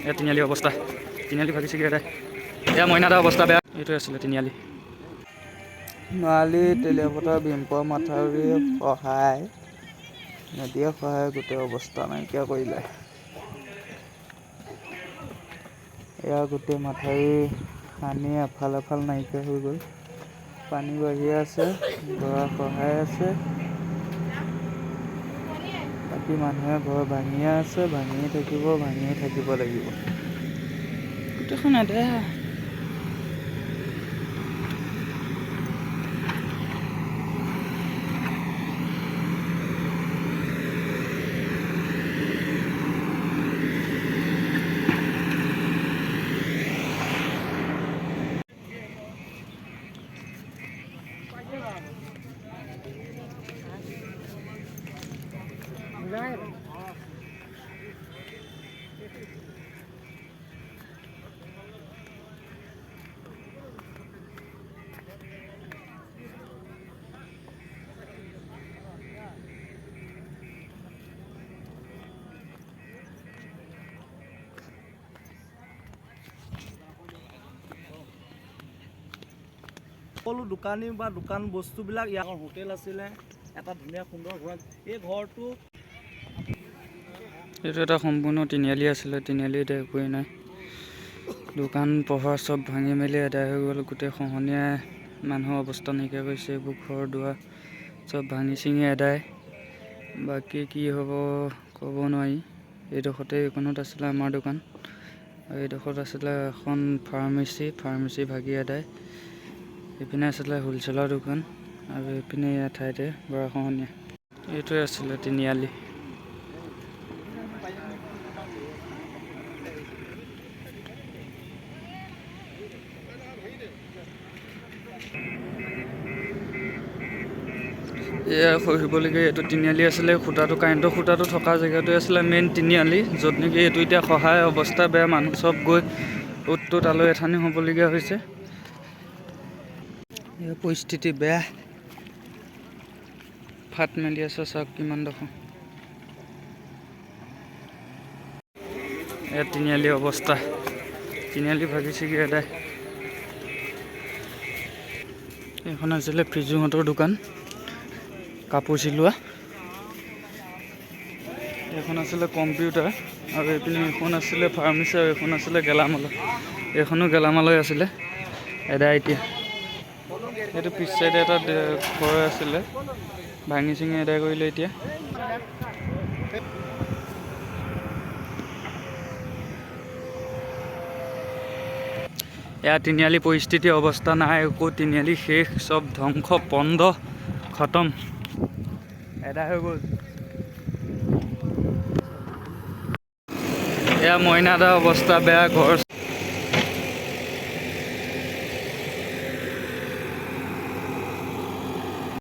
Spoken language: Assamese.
এয়া তিনিআলি অৱস্থা। তিনিআলি ভাগি ছিগি এদায়। এয়া মইনাদা অৱস্থা বেয়া। এইটোৱে আছিলে তিনিআলি। নোৱালি তেলীয়াপথাৰ ভীমপুৰা মাথাউৰিয়ে সহায়, নদীয়ে সহায় গোটেই অৱস্থা নাইকিয়া কৰিলে। এয়া গোটেই মাথাউৰি খান্দি এফাল এফাল নাইকিয়া হৈ গ'ল। পানী বাঢ়ি আছে, গৰা খহাই আছে। বাকী মানুহে ঘৰ ভাঙিয়ে আছে, ভাঙিয়ে থাকিব, ভাঙিয়ে থাকিব লাগিব। গোটেইখন এদায়। সকলো দোকানী বা দোকান বস্তুবিলাক ইয়াৰ হোটেল আছিলে, এটা ধুনীয়া সুন্দৰ ঘৰ। এই ঘৰটো এইটো এটা সম্পূৰ্ণ তিনিআলি আছিলে। তিনিআলি এতিয়া একোৱেই নাই। দোকান পোহাৰ চব ভাঙি মেলি এদায় হৈ গ'ল। গোটেই খহনীয়াই মানুহৰ অৱস্থা নাইকিয়া কৰিছে। এইবোৰ ঘৰ দুৱাৰ চব ভাঙি চিঙি এদায়। বাকী কি হ'ব ক'ব নোৱাৰি। এইডোখৰতে, এইকণত আছিলে আমাৰ দোকান আৰু এইডোখৰত আছিলে এখন ফাৰ্মাচী। ফাৰ্মাচী ভাগি এদায়। এইপিনে আছিলে হোলচেলৰ দোকান আৰু এইপিনে এয়া ঠাইতে গৰাখহনীয়া। এইটোৱে আছিলে তিনিআলি। এয়া খহিবলগীয়া এইটো তিনিআলি আছিলে। খুঁটাটো, কাৰেণ্টৰ খুঁটাটো থকা জেগাটোৱে আছিলে মেইন তিনিআলি, য'ত নেকি এইটো এতিয়া সহায় অৱস্থা বেয়া। মানুহ চব গৈ অ'ত তালৈ এঠানি হ'বলগীয়া হৈছে। এয়া পৰিস্থিতি বেয়া। ফাট মেলি আছে, চাওক কিমান ডোখৰ। এয়া তিনিআলি অৱস্থা। তিনিআলি ভাগি ছিগি এদায়। এইখন আছিলে ফিজুহঁতৰ দোকান, কাপোৰ চিলোৱা। এইখন আছিলে কম্পিউটাৰ আৰু এইপিনে এইখন আছিলে ফাৰ্মাচী আৰু এইখন আছিলে গেলামালৰ। এইখনো গেলামালয় আছিলে, এদায় এতিয়া। এইটো পিছ চাইডে এটা ঘৰ আছিলে, ভাঙি চিঙি এদায় কৰিলে এতিয়া। এয়া তিনিআলি পৰিস্থিতি, অৱস্থা নাই একো। তিনিআলি শেষ, চব ধ্বংস, পণ্ড, খতম, এদায় হৈ গ'ল। এয়া মইনা দা অৱস্থা বেয়া, ঘৰ